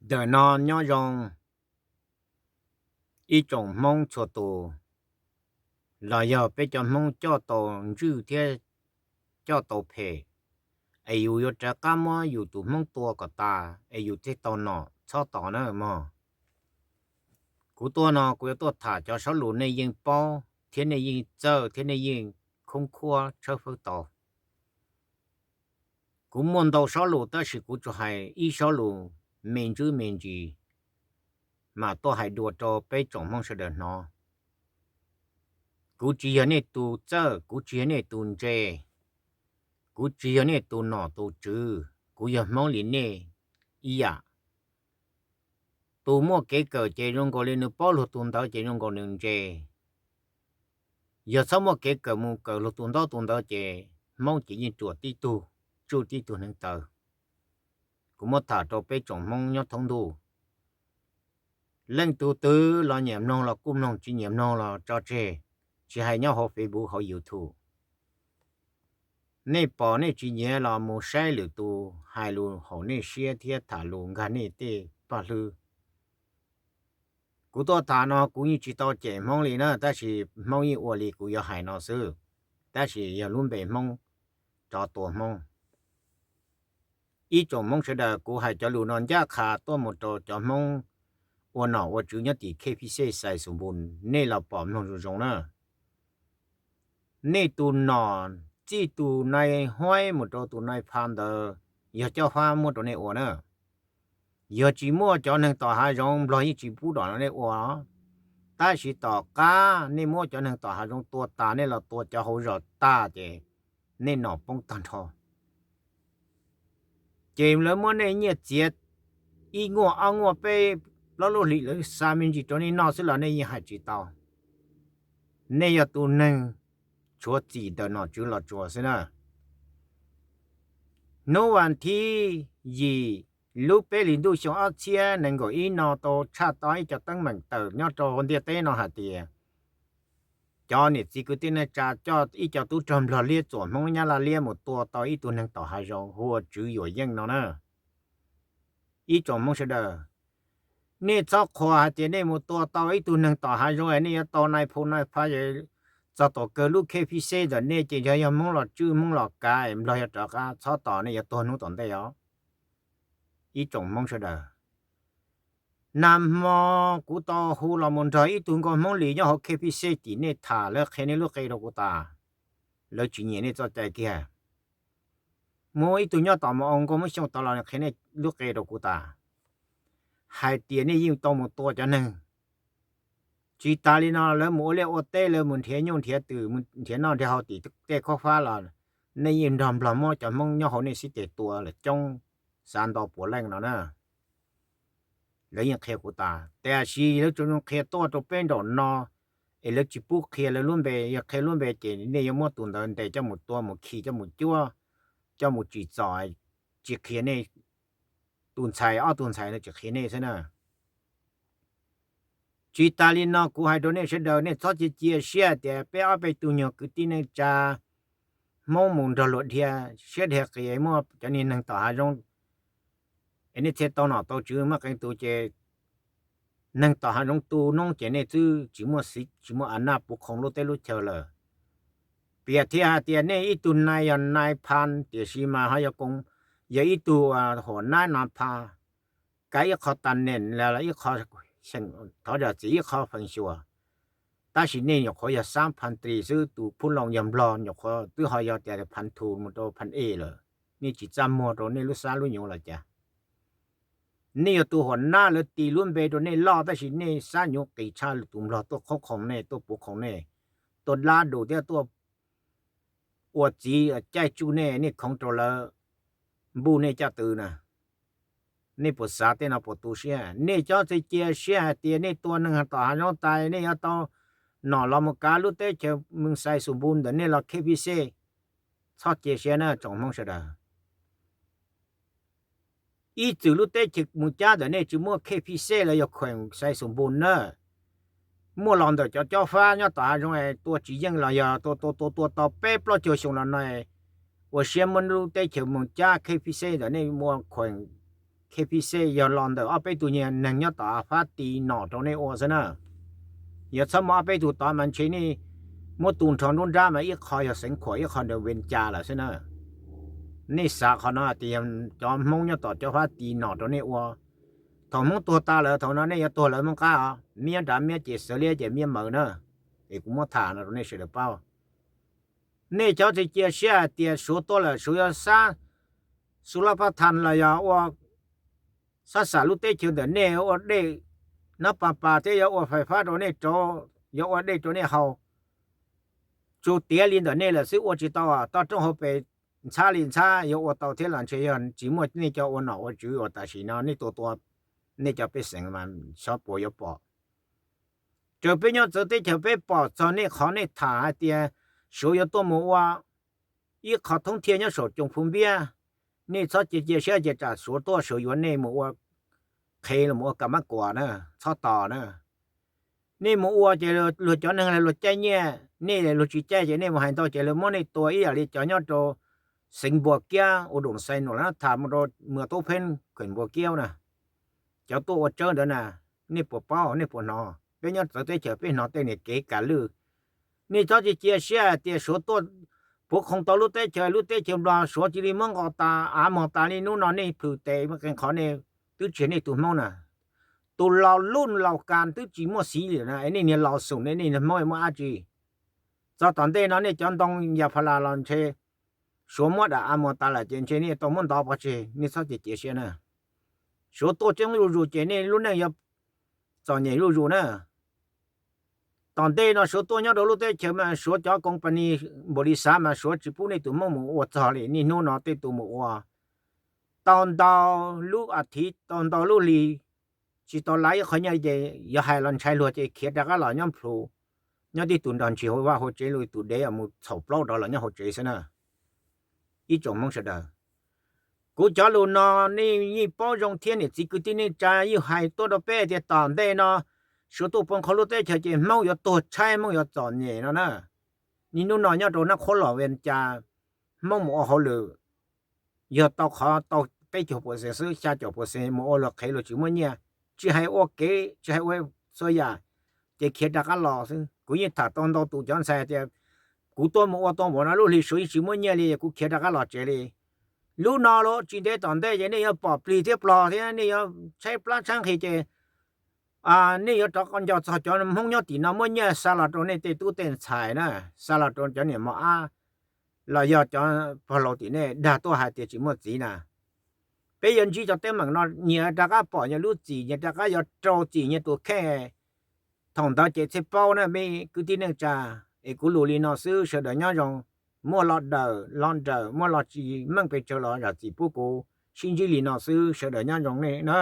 Ntawm no nyob zoo ib tsoom Hmoob txhua tus, los yog peb cov Hmoob coj tau ntswj thiab coj tau phem, es yus yuav rov qab muab yus tus Hmoob tua kom tas es yus thiaj tau nom txhob tos na mog. Kuv tuaj no kuv yuav tuaj tham cov sab lus nej yeej paub thiab nej yeej txawj thiab nej yeej khoob khuab tshawb fawb tau. Kuv muaj ntau sab lus tab sis kuv tsuas hais ib sab lus me ntsis me ntsis, mas tuaj hais dua rau peb tsoom Hmoob sawv daws hnov. Kuv tsis yog nej tus txawj, kuv tsis yog nej tus ntse, kuv tsis yog nej tus nom tus tswv, kuv yog Hmoob li nej ib yam. Tus muaj kev kawm ces zoo nkaus li nws paub luag tus ntawd ces zoo nkaus nws ntse. Yog txhob muaj kev kawm mus kawm luag tus ntaub tus ntawd ces Hmoob ces yeej ruam tib tug, tsuj tib tug neev taw. Kuv muab tham rau peb tsoom Hmoob nyob thoob ntuj. Leej tug twg los nyiam mloog los kuj mloog, tsis nyiam mloog los tso tseg, tsis hais nyob hauv Facebook hauv YouTube. Nej pom nej tsis nyiam los mus saib lwm tus hais lus haum nej siab thiab tham lus nkag nej tej paj hlwb. Kuv tuaj tham no kuv yeej tsis tau cem Hmoob li na, tab sis Hmoob yeej ua li kuv yuav hais no xwb, tab sis yog lub npe Hmoob rov tua Hmoob. Ib tsoom Hmoob sawv daws, kuv hais cov lus no ncaj qha tuaj mus rau cov Hmoob ua nom ua tswv nyob tim K P C Xais Xus Npus, nej los pom mloog zoo zoo na. Nej tus nom txij tus nai huaib mus rau tus nai pha ntawd yog cob fab muab rau nej ua na. Yog tsis muaj cov neeg tom hav zoov, Nplog yeej tsis pub dom no nej ua. Tab sis tom qab nej muab cov neeg tom hav zoov tua tas, nej los tua cov hauv zos tag ces nej nom poob tag nrho. Ces lawv muab nej nyiaj txiav ib nyuag ob nyuag peb plaub lub hlis lawv xa me ntsis rau nej noj xwb los nej yeej hais tsis tau. Nej yog tus neeg tshuav txim ntawm nom tswv Los Tsuas xwb na. Hnub vas thib yim lub peb hlis ntuj xyoo ob txhiab nees nkaum ib no tau tshaj tau ib co teeb meem tawm nyob rau ntiaj teb no hais tias cov niam txiv kwv tij neej tsa coj ib co tub rog Nplog liab txuam Hmoob Nyab Laj liab mus tua tau ib tug neeg tom hav zoov hu ua Tswv Yuam Yeej no na. Ib tsoom Hmoob sawv daws, nej txhob qhuas hais tias nej mus tua tau ib tug neeg tom hav zoov es nej yuav tau nai phu nai pha, txog tom kawg lub K P C ntawm nej ces yog, yog Hmoob los tswj Hmoob los kav es Nplog yog rov qab txhob tos nej yuav tuag hnub tom ntej os. Ib tsoom Hmoob sawv daws, nag hmo kuv tau hu los mus nrog ib tug nkauj Hmoob Lis nyob hauv K P C tim nej tham, lawv qhia nej lub qe rau kuv tas, lawv tsis nyiam nej txoj cai kiag. Muaj ib tug nyob tom Mus Oo Nkauj Hmoob Xyooj tau los qhia nej lub qe rau kuv tas, hais tias nej yeej tau mus tua cov neeg. Tsis tas li no lawv mus ua liaj ua teb, lawv mus nrhiav nyuj nrhiav twm, nrhiav noj nrhiav haus tim tej khaub fab los nej yeej nrog Nplog muab cov Hmoob nyob hauv nej xib teg tua lawm coob, xav nto puav leej no na. Lawv yeej qhia kuv tas, tiam sis lawv tsuas zoo qhia tuaj rau peb nraum no, es lawv tsis pub qhia lawv lub npe. Yog qhia lub npe ces nej yuav muab tus ntawd ntes coj mus tua mus khi coj mus cuab, coj mus tsim txom, tsis qhia nej. Tus ntxhais, ob tug ntxhais no tsis qhia nej xwb na. Tsis tas li no kuv hais rau nej sawv daws, nej txhob cia cia siab tias peb ob peb tug nyuag kwv tij neej tsa Hmoob mus nrog luag dhia siab dhia qis muaj cov niag neeg tom hav zoov es nej thiaj tau nom tau tswv muaj qee tus ces neeg tom hav zoov tu noob ces nej twb tsis muaj xiv tsis muaj a naj puv khoom lub teb lub chaw lawm. Piav thiab hais tias nej ib tug nai yog nai pha, tiam sis mas ho yog koom, yog ib tug huam nab na pha, kav ib qho tas neem los ib qho, thov zam txim, ib qho feem xyuam. Tab sis nej nyuam qhuav yog xab phan tris xwb, tus phub loo yog Nplog, nyuam qhuav twb ho yog tias phan thus mus rau phan e lawm, nej tsis txaj muag rau nej lub xab lub nyuv los cas. Nej yog tus huam nab lawv tis lub npe rau nej loj, tab sis nej xab nyuv qis tshaj tus Nplog tuaj khoob khoom nej, tuaj puv khoom nej, tuaj dab dus thiab tuaj ua txiv caij tsuj nej, nej khoov rau lawv npuj nej caj tw na. Nej puas xav tej no puas tu siab? Nej cov txiv cia siab hais tias nej tua neeg tom hav zoov tas nej yuav tau nom los mus kav lub teb chaws Xais Xus Npus ntawm nej los K P C, txhob cia siab na tsoom Hmoob sawv daws. Ib txwm lub teb chaws Mus Cab ntawm nej tsis muaj K P C los yog kheem Xais Xus Npus na. Muaj los ntawm cov cob fab nyob tom hav zoov es tua tsis yeej los yog tua tua tua tua tau peb plaub caug xyoo los no, ua siab muab lub teb chaws Mus Cab K P C ntawm nej mus kheem K K P C yog los ntawm ob peb tug neeg nyob tom Fab Tis nom rau nej ua xwb na. Yog txhob muaj ob peb tug tod mas ntshe nej muab tu nrho nruab nrab mas ib qho yog Xeev Khuam ib qho nws Vees Cas lawm xwb na. Nej xav qhov no tias yog cov Hmoob nyob tom cov Fab Tis nom rau nej ua. Thaum Hmoob tuag tas lawm thaum no nej yuav tuag lawv Hmoob qab os, miab nrad miab ces xav liab ces miab mawv na. Es kuv muab tham no rau nej sawv daws paub. Nej cov tsis cia siab hais tias Suav tuaj lawm Suav yuav xab Xus Laj Paj Thas los yog ua xab xam lub teb chaws ntawm nej ua dej nab pas pas thiab yuav ua fais fab rau nej rauv, yuav ua dej rau nej haus. Tsuas tiav li ntawm nej lawm xwb ua tsis tau, toj roob hauv pes ntxhab li ntxhab yuav ua tau thiab los ntshe yog tsis muaj nej cov ua nom ua tswv uas tam sim no nej tua tua nej cov pej xeem mas xyov puas yuav pom. Raws peb nyob txawv teb chaws peb pom txog nej qhov nej tham hais tias Suav yuav tuaj mus ua ib qho thoob thiaj nyob saum Coom Phu Npiab. Nej txhob cia cia siab cia tsam Suav tuaj Suav yuav nej mus ua qhev los mus ua kam mab kuas na, txhob tos na. Nej mus ua ces luag cov neeg luag caij nyiaj, nej luag tsis caij ces nej mus hais ntau ces luag muab nej tua ib yam li cov nyob rau xeev Npua Kiab ua Doom Xais Num los tham mus rau Muas Tub Pheeb kawm Npua Kiab na. Cov tuaj ua tsawb ntawd na, nej puas paub nej puas hnov? Peb nyob txawv teb chaws peb hnov tej niag kev kas lwj. Nej txhob cia cia siab hais tias Suav tuaj puv qhoo tau lub teb chaws, lub teb chaws Nplog Suav cia li muab nqos tas av mog tas li hnub no nej plhws tes qee qhov nej twb tsis yog nej tus Hmoob na. Tus laus lub laus kas twb tsis muaj xiv li na es nej niag laus xum ne nej niag Hmoob muaj dab tsi? Txog tom ntej no nej cov ntoo yas pha las los ntshe Suav muab dam av muag tas lawm ces ntshe nej tau muab ntov pov tseg, nej txhob cia cia siab na. Suav tuaj tseeb zuj zus ces nej lub neej yuav txom nyem zuj zus na. Tom ntej no Suav tuaj nyob rau lub teb chaws mas Suav cov company npaum li xav mas Suav tsis pub nej tus Hmoob mus ua txog li. Niaj hnub no tej tus mus ua tau ntau lub as thiv tau ntau lub hli tsis tau lav ib qho nyiaj ces yuav hais los ntshai luag ces khiav rov qab los nyob plhus, nyob tib tug nrog ntshis hauv vaj hauv tsev, lub tus dev mus txhaum plaub rov los nyob hauv tsev xwb na. Ib tsoom Hmoob sawv daws, kuv cov lus no nej yeej paub zoo thiab niam txiv kwv tij neej tsa yeej hais tuaj rau peb tias tom ntej no Suav tuaj puv qhoo lub teb chaws ces Hmoob yuav tuag tshaib Hmoob yuav txom nyem no na. Niaj hnub no nyob rau Nab Qhuab los Vees Cas Hmoob mus ua hauj lwm yog tau qhov tau peb caug pua xees xwb, xya caum pua xees mus ua luag qhev luag tsis muaj nyiaj, tsis hais ua kev tsis hais ua txhua yam ces khiav rov qab los xwb. Kuv yeej tham tau ntau tus cov ntxhais tias kuv tuaj mus ua tau npaum no lub hli Suav yeej tsis muaj nyiaj li kuv khiav rov qab los tsev li. Lub no los tsis ntev tom ntej ces nej yuav pom plig thiab plog thiab nej yuav tshaib plab tshaib nqhis ces nej yuav rov nco txog cov Hmoob nyob tim no muaj nyiaj xa los rau nej tej tub tej ntxhais na, xa los rau cov niam mos ab los yog cov pog laus tim nej dag tuaj hais tias tsis muaj txiv na. Peb yuav ntsib cov teeb meem no nyias rov qab pom nyias lub txim, nyias rov qab yuav rau txim nyias tus kheej. Thaum ntawd ces thiaj paub na mej kwv tij neej tsa. Es kuv lus li no xwb, sawv daws nyob zoo, muaj lo dawm lo nrawm muaj lo tsis meej pes tsawg los zam txim pub kuv, sib ntsib li no xwb, sawv daws nyob zoo nej na.